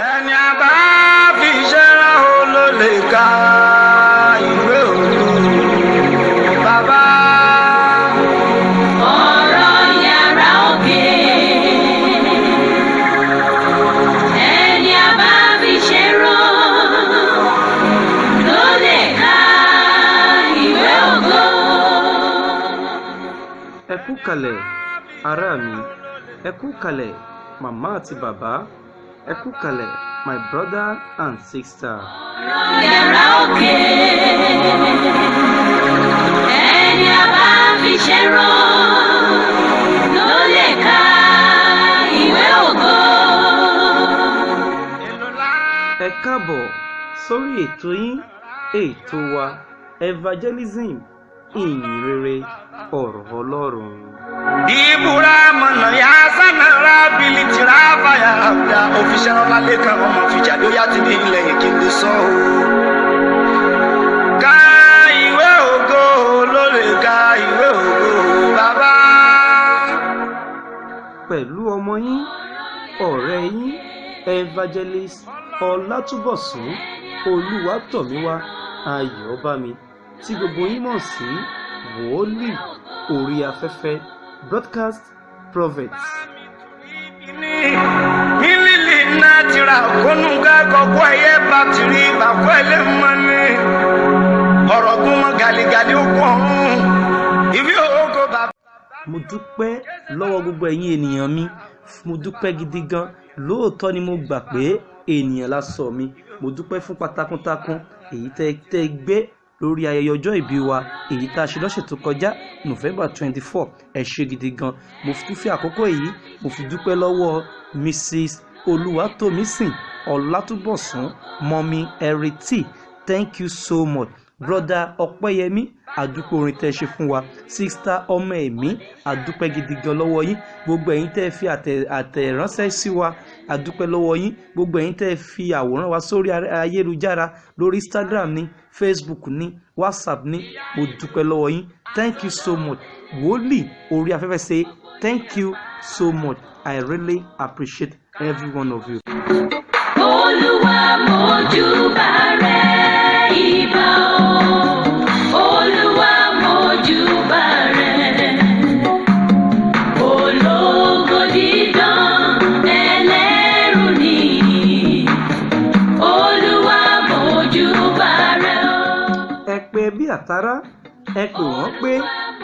Ẹni a bá fi iṣẹ́ rán o ló lè ka ìwé ògo bàbá. Ọ̀rọ̀ yàrá òkè, ẹni a bá fi ṣe rán ló lè ka ìwé ògo. Ẹ kú kalẹ̀, ará mi. Ẹ kú kalẹ̀, màmá àti bàbá. Ẹ kú kalẹ̀, my brother and sister. Ọ̀rọ̀ yàrá òkè, ẹni a bá fi ṣe rán ló lè ka ìwé ògo. Ẹ káàbọ̀ sórí ètò yín, ètò wa, evangelism, ìyìn rere ọ̀rọ̀ Ọlọ́run. Ìbúra mọ̀nà yá sánà rábìlì tìrá fàyà àbúrà òfìṣẹ́ ọlálẹ́kan ọmọ fìjà ló yá ti ní ilẹ̀ ìkíni sọ o. Ka ìwé ògo ló lè ka ìwé ògo bàbá. Pẹ̀lú ọmọ yín, ọ̀rẹ́ yín, evangelist Ọlátúbọ̀sún Olúwatọ̀míwá Ayọ̀bámi, tí gbogbo yín mọ̀ sí Wòólì Orí Afẹ́fẹ́, broadcast prophet. Mílílì náà tìrà kónúgá kọ̀kọ́ ẹ̀yẹ bá tìrí bàkọ́ ẹlẹ́mọ́ni. Ọ̀rọ̀ gún mọ́ gàlígàlí ó kún ọ̀run. Ìwé ògo bàbá. Mo dúpẹ́ lọ́wọ́ gbogbo ẹ̀yin ènìyàn mi. Mo dúpẹ́ gidi gan. Lóòótọ́ ni mo gbà pé ènìyàn la sọ mi. Mo dúpẹ́ fún takuntakun èyí tẹ́ gbé lórí ayẹyẹ ọjọ́ ìbí wa, èyí tá a ṣe lọ́sẹ̀ tó kọjá, November 24. Ẹ ṣé gidi gan. Mo tún fi àkókò yìí, mo fi dúpẹ́ lọ́wọ́ Mrs Olúwatómisìn Ọlátúbọ̀sún, Mọ́mí Ẹrìtì. Thank you so much. Brother Ọpẹ́yẹmí, àdúpẹ́ orin tẹ́ ṣe fún wa. Sister Ọmọ Ẹ̀mí, àdúpẹ́ gidi gan lọ́wọ́ yín. Gbogbo ẹ̀yin tẹ́ fi àtẹ̀ránṣẹ́ sí wa, àdúpẹ́ lọ́wọ́ yín. Gbogbo ẹ̀yin tẹ́ fi àwòrán wa sórí ayélujára, lórí Instagram ní, Facebook ní, WhatsApp ní, mo dúpẹ́ lọ́wọ́ yín. Thank you so much. Wòlíì Orí Afẹ́fẹ́ say thank you so much. I really appreciate every one of you. Olúwa, mojúbà rẹ, ìbà o. Olúwa, mojúbà rẹ. Ológo dídán ẹlẹ́rù ni. Olúwa, mojúbà rẹ o. Ẹ pé ẹbí àtará, ẹ pè wọ́n pé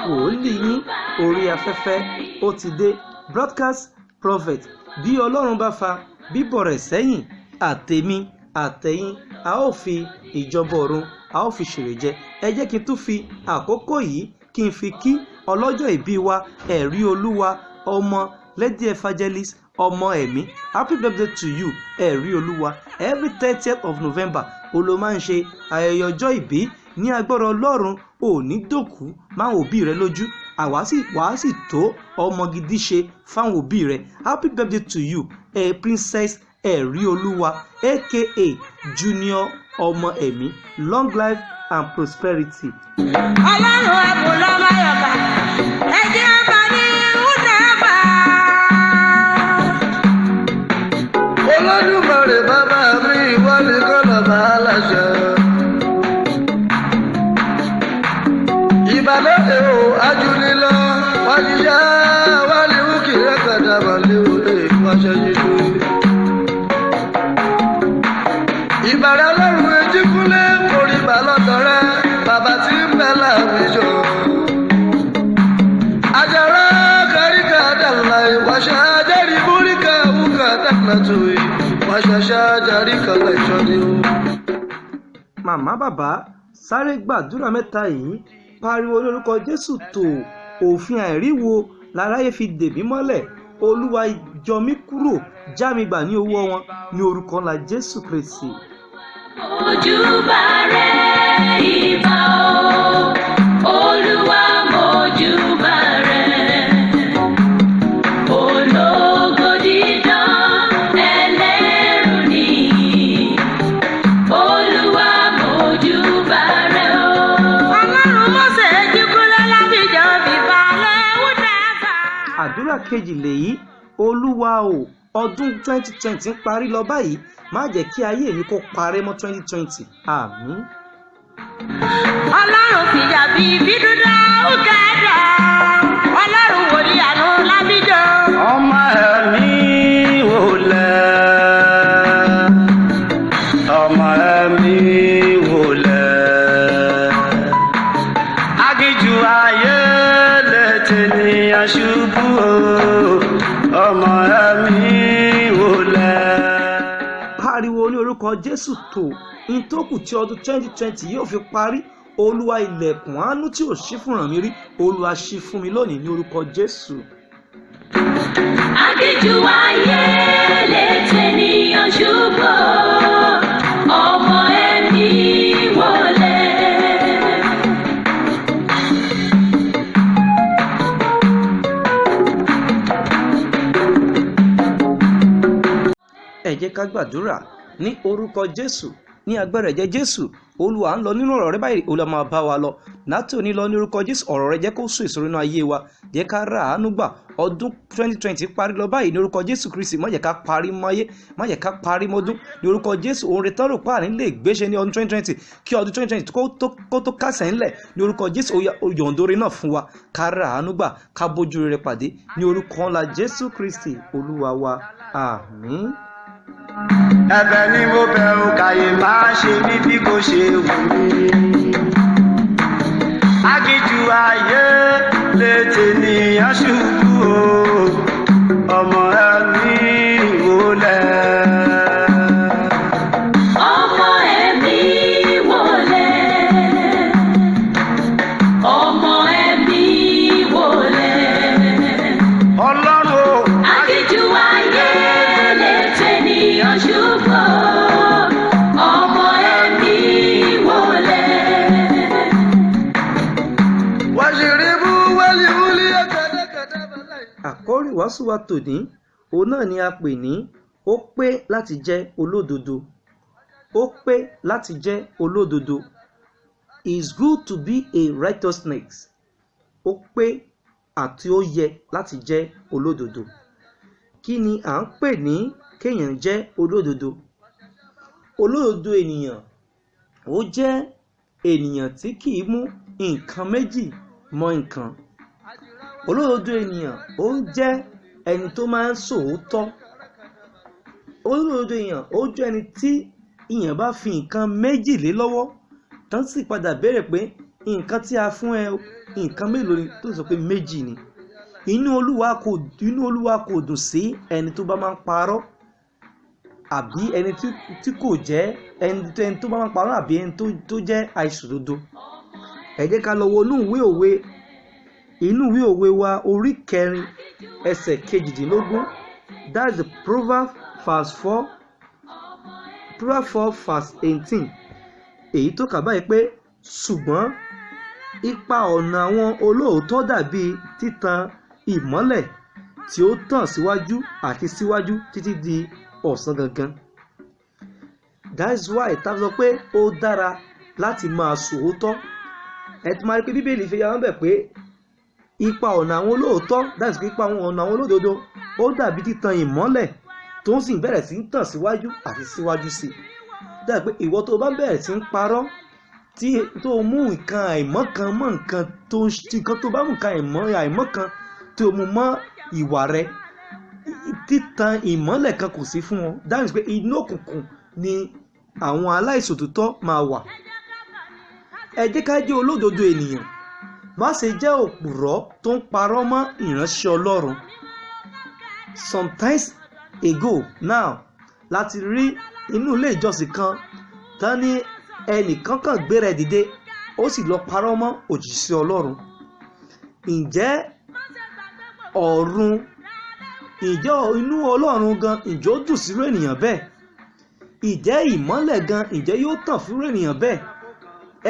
wòlíì yín orí afẹ́fẹ́ ó ti dé, broadcast prophet. Bí Ọlọ́run bá fa bíbọ̀ rẹ̀ sẹ́yìn, àtèmi àtẹ̀yin, a ó fi ìjọba ọ̀run, a ó fi ṣèrè jẹ. Ẹ jẹ́ kí n tún fi àkókò yìí kí n fi kí ọlọ́jọ́ ìbí wa, Ẹ̀rí Olúwa, ọmọ Lady Evangelist Ọmọ Ẹ̀mí. Happy birthday to you, Ẹ̀rí Olúwa. Every 30th of November ó ló máa ń ṣe ayẹyẹ ọjọ́ ìbí. Ní agbára Ọlọ́run, ò ní dòkú máwọn òbí rẹ lójú, àwa sì wàá sì tó ọmọ gidi ṣe fáwọn òbí rẹ. Happy birthday to you, Princess Ẹ̀rí Olúwa, aka Junior Ọmọ Ẹ̀mí. Long life and prosperity. Ọlọ́run ẹ̀bùn lọ́mọ yọ̀ọ̀ká ẹ̀jẹ̀ ọba ní ìwúdàbà. Olódùmarè bàbá mi, ìwọ nìkan lọ́ba aláṣẹ. Ìbàdàn o ajúnilọ wájíṣẹ́ wálé wúkì rẹ́kọ̀dà mọ̀lẹ́wò lè wáṣẹ́ yíjú. Ìbàrẹ̀ Ọlọ́run ejíkúnlé forí bà lọ́dọ̀ rẹ, bàbá tí ń bẹ láwùjọ. Àjàrà káríkà dàlà ìwàṣà jẹ́rìí búríkà wúkà dàlà tòwé wàṣàṣà jàríkà láìsọ ni o. Màmá, bàbá, sáré gbàdúrà mẹ́ta yìí. Pariwo lórúkọ Jésù tó: òfin àìríwo láráyé fi dè mí mọ́lẹ̀, Olúwa yọ mí kúrò, já mi gbà ní owó wọn, ní orúkọ ńlá Jésù Kristi. Mojúbà rẹ, ìbà o. Olúwa, mojúbà rẹ. Ológo dídán ẹlẹ́rù ni. Olúwa, mojúbà rẹ o. Ọlọ́run Mọ́sẹ̀ jíkúlẹ̀ lábìjọ́ bíbá lẹ́wùdàbà. Àdúrà kejì lèyí: Olúwa o, Ọdún 2020 ń parí lọ báyìí, má jẹ́ kí ayé mi kó parẹ́ mọ́ 2020. Àmín. Ọlọ́run fìyà bíi bídúdá ọ̀gádà, Ọlọ́run wòlíì àánú lábídọ́. Ọmọ ẹ̀mí wò lẹ̀, ọmọ ẹ̀mí wò lẹ̀, aginjù ayé lè tènìyàn ṣubú o, ọmọ ẹ̀mí wò lẹ̀. Pariwo ní orúkọ Jésù tó in tó kù tí ọdún 2020 yóò fi parí. Olúwa, ilẹ̀kùn àánú tí ò ṣí fúnra mi rí, Olúwa, ṣí fún mi lónìí ní orúkọ Jésù. Aginjù ayé lè tẹnìyàn ṣubú, ọmọ ẹ̀mí wọlé. Ẹ jẹ́ ká gbàdúrà ní orúkọ Jésù. Ní agbára ẹ̀jẹ̀ Jésù, Olúwa, ń lọ nínú ọ̀rọ̀ rẹ báyìí. Olúwa, máa bá wa lọ látò ní lọ ní orúkọ Jésù. Ọ̀rọ̀ rẹ, jẹ́ kó sún èso nínú ayé wa, jẹ́ ká rà àánú gbà. Ọdún 2020 parí lọ báyìí ní orúkọ Jésù Kristi. Má jẹ́ ká parí mọ́yé, má jẹ́ ká parí mọ́dún ní orúkọ Jésù. Òun retán rò páàní lè gbéṣe ní ọdún 2020, kí ọdún 2020 kó tó kásẹ̀ ńlẹ̀ ní orúkọ Jésù. Ó yá, ó yọ̀ǹdóore náà fún wa, ká rà àánú gbà, ká bójú rere pàdé ní orúkọ ńlá Jésù Kristi Olúwa wa. Àmín. Ẹ̀bẹ̀ ni mo bẹ̀ ò, kàyé máa ṣe mí bí kò ṣe wù mí. Aginjù ayé lè tènìyàn ṣubú o, ọmọ ẹ̀mí wọlé. Ọmọ ẹ̀mí wọlé. Ọmọ ẹ̀mí wọlé. Ọlọ́run o. Aginjù ayé lè tẹnìyàn ṣubú, ọmọ ẹ̀mí wọlé. Wàṣírí wẹ́líwúlí ẹ̀kẹ́dẹ́kẹ́dẹ́ bẹ́lẹ̀. Àkọ́rí ìwàásù wa tòní, òun náà ni a pè ní "Ó pé láti jẹ́ olódodo". Ó pé láti jẹ́ olódodo. It's good to be a righteousness. Ó pé àti ó yẹ láti jẹ́ olódodo. Kí ni à ń pè ní kéèyàn jẹ́ olódodo? Olódodo ènìyàn, ó jẹ́ ènìyàn tí kì í mú nǹkan méjì mọ́ nǹkan. Olódodo ènìyàn, ó ń jẹ́ ẹni tó máa ń sòótọ́. Olódodo èèyàn, ó jẹ́ ẹni tí ìyàn bá fi nǹkan méjì lé lọ́wọ́, tán sì padà béèrè pé nǹkan tí a fún ẹ, nǹkan mélòó ni, tó sọ pé méjì ni. Inú Olúwa kò dùn sí ẹni tó bá máa ń parọ́, àbí ẹni tí kò jẹ́ ẹni tó bá máa ń parọ́, àbí ẹni tó jẹ́ àìṣòdodo. Ẹ jẹ́ ká lọ wo inú ìwé òwe, inú ìwé òwe wa, orí 4, ẹsẹ̀ 18. That's the Proverb verse 4, Proverb 4 verse 18, èyí tó kà báyìí pé, "Ṣùgbọ́n ipa ọ̀nà àwọn olóòótọ́ dàbí títan ìmọ́lẹ̀ tí ó tàn síwájú àti síwájú títí di ọ̀sán gangan." That's why tá a sọ pé ó dára láti máa sòótọ́. Ẹ ti máa rí pé Bíbélì fi yà wọ́n bẹ̀ pé ipa ọ̀nà àwọn olóòótọ́, that's ipa ọ̀nà àwọn olódodo, ó dàbí títan ìmọ́lẹ̀ tó ń sì bẹ̀rẹ̀ sí ń tàn síwájú àti síwájú sí i. Dàbí pé ìwọ tó bá bẹ̀rẹ̀ sí ń parọ́, tí tó mú nǹkan àìmọ́ kan mọ́ nǹkan tó ń ṣe, nǹkan tó bá mú nǹkan àìmọ́ kan tó mú mọ́ ìwà rẹ, títan ìmọ́lẹ̀ kan kò sí fún wọn. That means pé inú òkùnkùn ni àwọn aláìṣòótọ́ máa wà. Ẹ jẹ́ ká jẹ́ olódodo ènìyàn. Má ṣe jẹ́ òpùrọ́ tó ń parọ́ mọ́ ìránṣẹ́ Ọlọ́run. Sometimes ago now, láti rí inú ilé ìjọsìn kan tán ní ẹnìkan kàn gbéra ẹ̀ dìde, ó sì lọ parọ́ mọ́ òjíṣẹ́ Ọlọ́run. Ǹjẹ́ ọ̀run, ǹjẹ́ inú Ọlọ́run gan, ǹjẹ́ ó dùn sírú ènìyàn bẹ́ẹ̀? Ǹjẹ́ ìmọ́lẹ̀ gan, ǹjẹ́ yóò tàn fúrú ènìyàn bẹ́ẹ̀?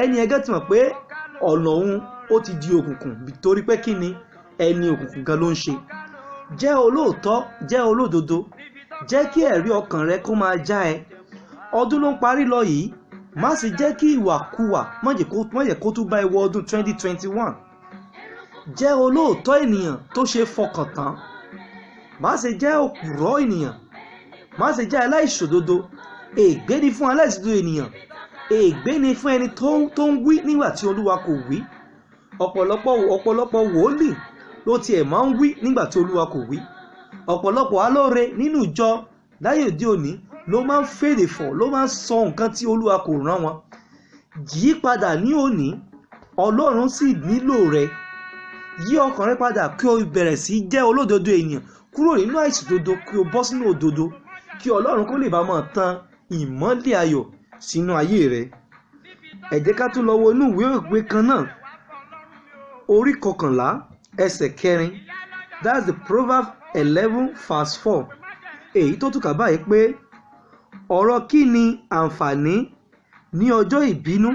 Ẹni ẹgẹ́ ti mọ̀ pé ọ̀nà òun ó ti di òkùnkùn, torí pé kí ni, ẹni òkùnkùn gan ló ń ṣe. Jẹ́ olóòótọ́, jẹ́ olódodo. Jẹ́ kí ẹ̀rí ọkàn rẹ kó máa já ẹ. Ọdún ló ń parí lọ yìí, má sì jẹ́ kí ìwàkuwà má jẹ́ kó tún bá ẹ wọ ọdún 2021. Jẹ́ olóòótọ́ ènìyàn tó ṣe fọkàn tán. Má ṣe jẹ́ òpùrọ́ ènìyàn, má ṣe jẹ́ aláìṣòdodo. Ègbé ni fún aláìṣòdodo ènìyàn, ègbé ni fún ẹni tó ń wí nígbà tí Olúwa kò wí. Ọ̀pọ̀lọpọ̀ wòlíì ló tiẹ̀ máa ń wí nígbà tí Olúwa kò wí. Ọ̀pọ̀lọpọ̀ alóore nínú ìjọ láyé òde òní ló máa ń fèrè fọ̀, ló máa ń sọ nǹkan tí Olúwa kò rán wọn. Yí padà ní òní, Ọlọ́run sì nílò rẹ. Yí ọkàn rẹ padà kí o bẹ̀rẹ̀ sí jẹ́ olódodo ènìyàn, kúrò nínú àìṣòdodo kí o bọ́ sínú òdodo, kí Ọlọ́run kó lè bá máa tan ìmọ́lẹ̀ ayọ̀ sínú ayé rẹ. Ẹ jẹ́ ká tún lọ wo inú ìwé òwe kan náà, orí 11 ẹsẹ̀ 4. That's the Proverb 11 verse 4. Èyí tó tún kà báyìí pé ọ̀rọ̀ kí ni àǹfààní ní ọjọ́ ìbínú,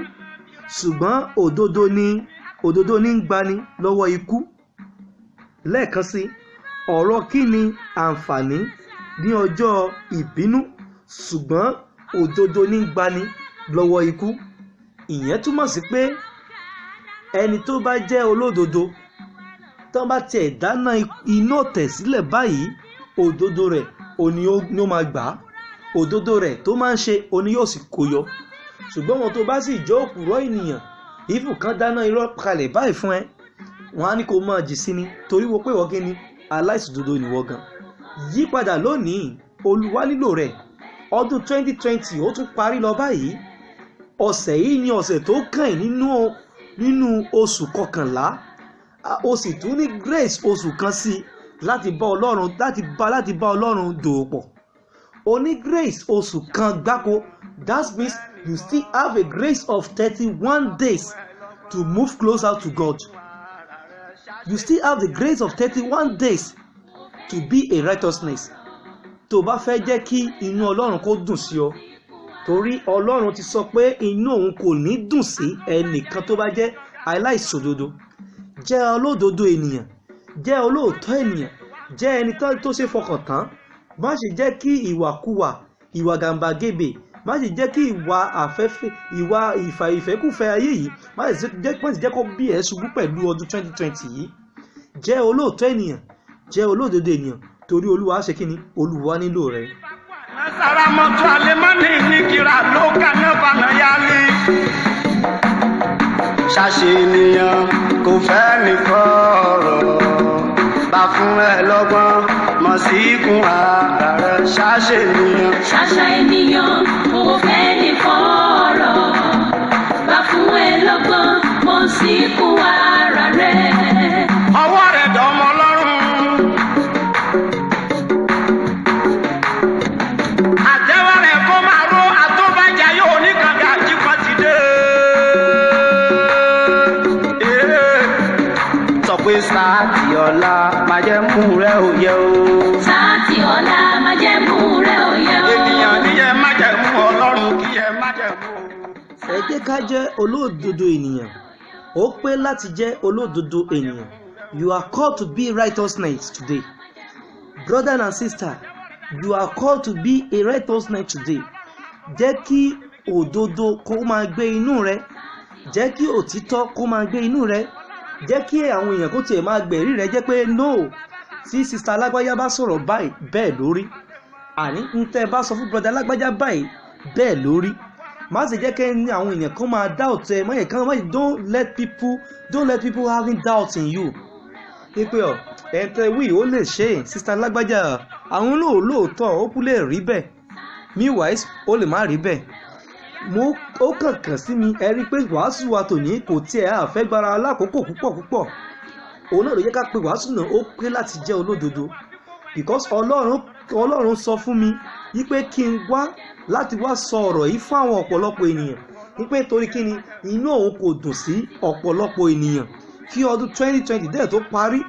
ṣùgbọ́n òdodo ní ń gbani lọ́wọ́ ikú. Lẹ́ẹ̀kan sí, ọ̀rọ̀ kí ni àǹfààní ní ọjọ́ ìbínú, ṣùgbọ́n òdodo ní ń gbani lọ́wọ́ ikú. Ìyẹn túmọ̀ sí pé ẹni tó bá jẹ́ olódodo, tán bá tiẹ̀ dáná iná ọ̀tẹ̀ sílẹ̀ báyìí, òdodo rẹ̀ òní ó máa gbà á, òdodo rẹ̀ tó máa ń ṣe òní yóò sì kó yọ. Ṣùgbọ́n wọn tó bá sì jẹ́ òpùrọ́ ènìyàn, ìfù kan dáná irọ́ kalẹ̀ báyìí fún ẹ, wọn á ní kó máa jì sí ni, torí wo pé ìwọ kí ni aláìṣòdodo nìwọ gan. Yí padà lónìí, Olúwa nílò rẹ̀. Ọdún 2020 ó tún parí lọ báyìí. Ọ̀sẹ̀ yìí ni ọ̀sẹ̀ tó kàn nínú oṣù kọkànlá. O sì tún ní grace oṣù kan sí láti bá Ọlọ́run, láti bá Ọlọ́run dòwò pọ̀. O ní grace oṣù kan gbáko. That means you still have a grace of 31 days to move closer to God. You still have the grace of 31 days to be a righteousness. Tó bá fẹ́ jẹ́ kí inú Ọlọ́run kó dùn sí ọ, torí Ọlọ́run ti sọ pé inú òun kò ní dùn sí ẹnìkan tó bá jẹ́ aláìṣòdodo. Jẹ́ olódodo ènìyàn, jẹ́ olóòótọ́ ènìyàn, jẹ́ ẹni tó ṣe fọkàn tán. Má ṣe jẹ́ kí ìwàkuwà, ìwà gàmbàgebè, má ṣe jẹ́ kí ìwà àfẹ́fẹ́, ìwà ìfẹ́kùfẹ́ ayé yìí, má ṣe jẹ́ kó bí ẹ ṣubú pẹ̀lú ọdún 2020 yìí. Jẹ́ olóòótọ́ ènìyàn, jẹ́ olódodo ènìyàn, torí Olúwa ṣe kí ni? Olúwa nílò rẹ. Nasara mọ́tò alemani ní kíra ló kaná bànà yálé. Ṣàṣe ènìyàn kò fẹ́ ní kọ́rọ̀, bá fún ẹ lọ́gbọ́n, mọ̀ sí ikùn ara rẹ̀. Ṣàṣe ènìyàn. Ṣàṣà ènìyàn kò fẹ́ ní kọ́rọ̀, bá fún ẹ lọ́gbọ́n, mọ̀ sí ikùn ara rẹ̀. Ọwọ́ rẹ̀ dánmọ́ lọ́rùn. Àtẹ́wọ́ rẹ̀ kó máa ró àtúbàjá yóò ní kàkà jípa ti dé. Sọ pé sáàtì ọ̀la máa jẹ́ mú rẹ̀ ò yẹ o. Sáàtì ọ̀la máa jẹ́ mú rẹ̀ ò yẹ o. Ènìyàn níyẹn má jẹ́ mú Ọlọ́run kí ẹ má jẹ́ mú o. Ẹ jẹ́ ká jẹ́ olódodo ènìyàn. Ó pé láti jẹ́ olódodo ènìyàn. You are called to be righteousness today. Brother and sister, you are called to be a righteousness today. Jẹ́ kí òdodo kó máa gbé inú rẹ. Jẹ́ kí òtítọ́ kó máa gbé inú rẹ. Jẹ́ kí àwọn èèyàn kó tiẹ̀ máa gbẹ̀rí rẹ jẹ́ pé no, tí sister alágbájá bá sọ̀rọ̀ báyìí bẹ́ẹ̀ lórí. Àní ń tẹ́ bá sọ fún brother alágbájá báyìí bẹ́ẹ̀ lórí. Má ṣe jẹ́ kí àwọn èèyàn kan máa doubt ẹ, má yẹ kán má don't let people having doubt in you. Pípé ọ̀ ẹ̀ńtẹ́ wí ó lè ṣe é, sister alágbájá àwọn olóòótọ́ ó kú lè rí bẹ́ẹ̀. Meanwhile ó lè má rí bẹ́ẹ̀. Mo ó kàn sí mi, ẹ rí i pé wàásù wa tòní kò tiẹ̀ àfẹ́ gbára alákòókò púpọ̀ púpọ̀. Òun náà ló yẹ ká pe wàásù náà ó pé láti jẹ́ olódodo. Because Ọlọ́run sọ fún mi wípé kí n wá láti wá sọ ọ̀rọ̀ yìí fún àwọn ọ̀pọ̀lọpọ̀ ènìyàn. Wípé torí kí ni inú òun kò dùn sí ọ̀pọ̀lọpọ̀ ènìyàn. Kí ọdún 2020 dẹ̀ tó parí,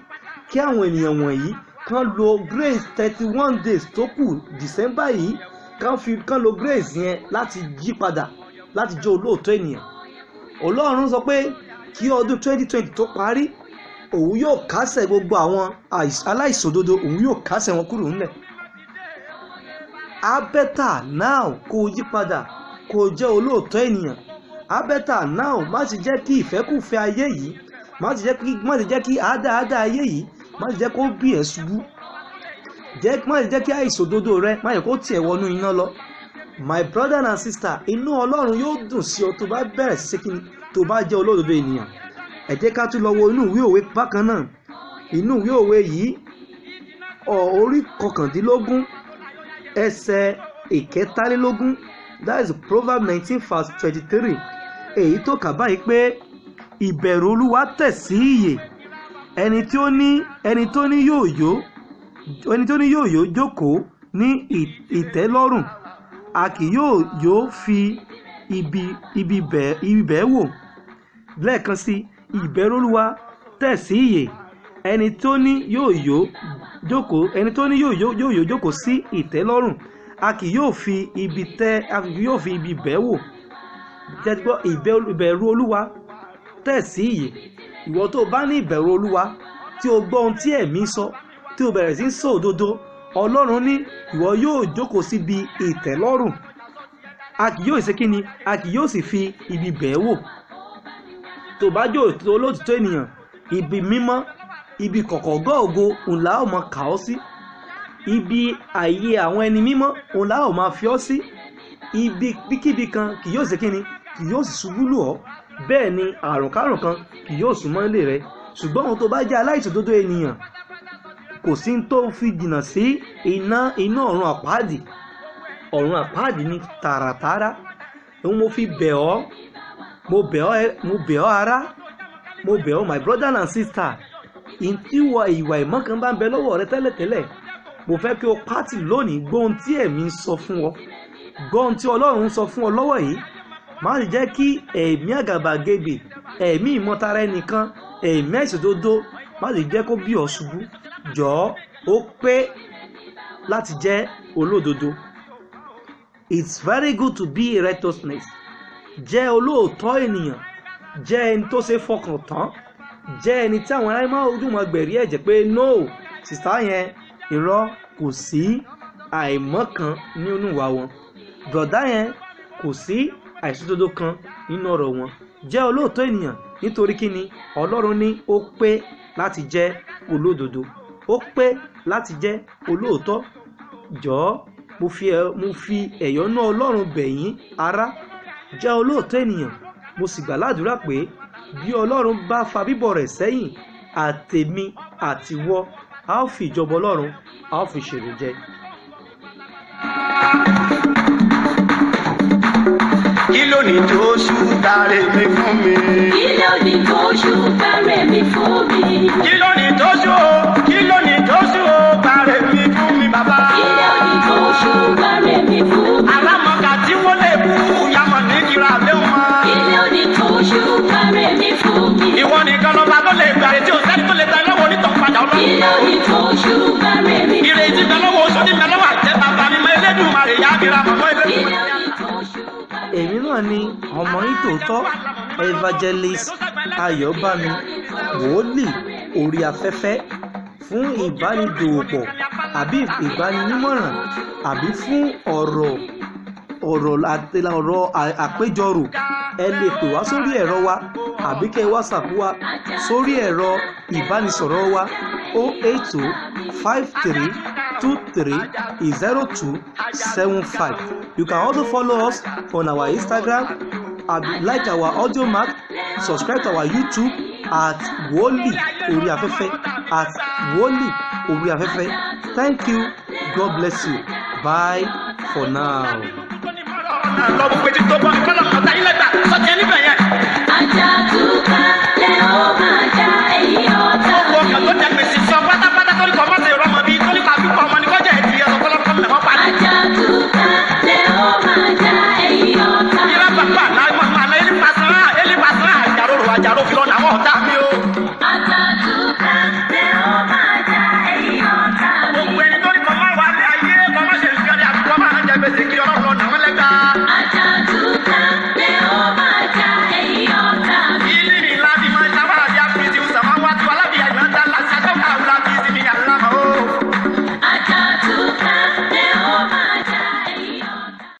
kí àwọn ènìyàn wọ̀nyí kán lo grace 31 days tó kù December yìí, kán lo grace yẹn láti yí padà, láti jẹ́ olóòótọ́ ènìyàn. Ọlọ́run sọ pé kí ọdún 2020 tó parí, òun yóò kásẹ̀ gbogbo àwọn aláìṣòdodo, òun yóò kásẹ̀ wọn kúrò nílẹ̀. Á better now kó yí padà, kó jẹ́ olóòótọ́ ènìyàn. Á better now má sì jẹ́ kí ìfẹ́kùfẹ́ ayé yìí, má sì jẹ́ kí àádáadáa ayé yìí, má sì jẹ́ kó bí ẹ ṣubú. Jẹ́ má jẹ́ kí àìṣòdodo rẹ má yẹ kó tiẹ̀ wọnú iná lọ. My brother and sister, inú Ọlọ́run yóò dùn sí ọ tó bá bẹ̀rẹ̀ sí kíni, tó bá jẹ́ olódodo ènìyàn. Ẹ jẹ́ ká tún lọ wo inú ìwé òwe bákan náà. Inú ìwé òwe yìí, orí 19, ẹsẹ̀ 23, that is Proverb 19 verse 23, èyí tó kà báyìí pé ìbẹ̀rù Olúwa tẹ̀ sí ìyè, ẹni tó ní yóò yó jókòó ní ìtẹ́lọ́rùn, a kì yóò fi ibi bẹ́ẹ̀ wò. Lẹ́ẹ̀kan sí, ìbẹ̀rù Olúwa tẹ̀ sí ìyè, ẹni tó ní yóò yó jókòó sí ìtẹ́lọ́rùn, a kì yóò fi ibi bẹ́ẹ̀ wò. Jẹ́ gbọ́, ìbẹ̀rù Olúwa tẹ̀ sí ìyè. Ìwọ tó bá ní ìbẹ̀rù Olúwa, tí o gbọ́ ohun tí ẹ̀mí sọ, tí o bẹ̀rẹ̀ sí í sọ òdodo, Ọlọ́run ní ìwọ yóò jókòó síbi ìtẹ́lọ́rùn, a kì yóò ṣe kí ni, a kì yóò sì fi ibi bẹ́ẹ̀ wò. Tó bá jẹ́ olóòtítọ́ ènìyàn, ibi mímọ́, ibi kọ̀kọ̀ gọ́ọ̀go òun la ó máa kà ọ́ sí, ibi ààyè àwọn ẹni mímọ́ òun la ó máa fi ọ́ sí. Ibi kíbi kan kì yóò ṣe kí ni, kì yóò sì ṣubú lù ọ́, bẹ́ẹ̀ ni àrùnkárùn kan kì yóò súnmọ́ ilé rẹ. Ṣùgbọ́n ohun tó bá jẹ́ aláìṣòdodo ènìyàn, kò sí tó fi jìnnà sí iná, iná ọ̀run àpáàdì. Ọ̀run àpáàdì ní tààràtààrà. Òun mo fi bẹ̀ ọ́, mo bẹ̀ ọ́, mo bẹ̀ ọ́ ará, mo bẹ̀ ọ́, my brother and sister. Ìwọ ìwà ìmọ̀ kan bá ń bẹ lọ́wọ́ rẹ tẹ́lẹ̀tẹ́lẹ̀, mo fẹ́ kí o pátì lónìí. Gbọ́ ohun tí ẹ̀mí ń sọ fún ọ, gbọ́ ohun tí Ọlọ́run ń sọ fún ọ lọ́wọ́ yìí. Má sì jẹ́ kí ẹ̀mí àgàbàgebè, ẹ̀mí ìmọ̀tara ẹnìkan, ẹ̀mí àìṣòdodo, má sì jẹ́ kó bí ọ ṣubú. Jọ̀ọ́, ó pé láti jẹ́ olódodo. It's very good to be righteousness. Jẹ́ olóòótọ́ ènìyàn, jẹ́ ẹni tó ṣe fọkàn tán, jẹ́ ẹni tí àwọn aráyé máa ojú máa gbẹ̀rí ẹ̀jẹ̀ pé no, sister yẹn, irọ́, kò sí àìmọ́ kan nínú ìwà wọn, brother yẹn, kò sí àìṣòdodo kan nínú ọ̀rọ̀ wọn. Jẹ́ olóòótọ́ ènìyàn. Nítorí kíni? Ọlọ́run ní ó pé láti jẹ́ olódodo, ó pé láti jẹ́ olóòótọ́. Jọ̀ọ́, mo fi ẹ̀yọ́nú Ọlọ́run bẹ̀ yín ará, jẹ́ olóòótọ́ ènìyàn. Mo sì gbà ládùúrà pé bí Ọlọ́run bá fa bíbọ̀ rẹ̀ sẹ́yìn, àtèmi àtiwọ́, a ó fi ìjọba Ọlọ́run, a ó fi ṣèrè jẹ. Kí ló ní tó ṣú tààrẹ mi fún mi? Kí ló ní tó ṣú bárẹ̀ mi fún mi? Kí ló ní tó ṣú o? Kí ló ní tó ṣú o? Tààrẹ mi fún mi, bàbá. Kí ló ní tó ṣú bárẹ̀ mi fún mi? Alámọ̀gà tí wọ́n lè bú yamọ̀ ní kíra léwu mọ́. Kí ló ní tó ṣú bárẹ̀ mi fún mi? Ìwọ nìkan lọ́ba tó lè gbàrè tí o sẹ́ni tó lè ta lọ́wọ́ onítọ̀ padà, Ọlọ́run. Kí ló ní tó ṣú bárẹ̀ mi fún Ìrètí mi? bẹ lọ́wọ́ oṣù ní bẹ lọ́wọ́ àjẹ́, bàbá mi mọ Elédùmarè yá kíra mọ̀mọ́ Kí Elédùmarè. ló ní tó ṣú bárẹ̀ Èmi náà ni ọmọ yín tòótọ́, Evangelist Ayọ̀bámi Wòólì orí afẹ́fẹ́. Fún ìbánidòwòpọ̀ àbí ìgbaninímọ̀ràn àbí fún ọ̀rọ̀ àti ọ̀rọ̀ àpéjọrò, ẹ lè pè wá sórí ẹ̀rọ wa àbí kẹ́ ẹ WhatsApp wa sórí ẹ̀rọ ìbánisọ̀rọ̀ wa 08053230275. You can also follow us on our Instagram and like our Audiomack, subscribe to our YouTube at Wòlíì Orí Afẹ́fẹ́, at Wòlíì Orí Afẹ́fẹ́. Thank you. God bless you. Bye for now. Lọ gbogbo etí tó gbọ́ mi kọ́lọ̀ kọ́ta yín lẹ́gbàá sọ́jà níbẹ̀ yẹn.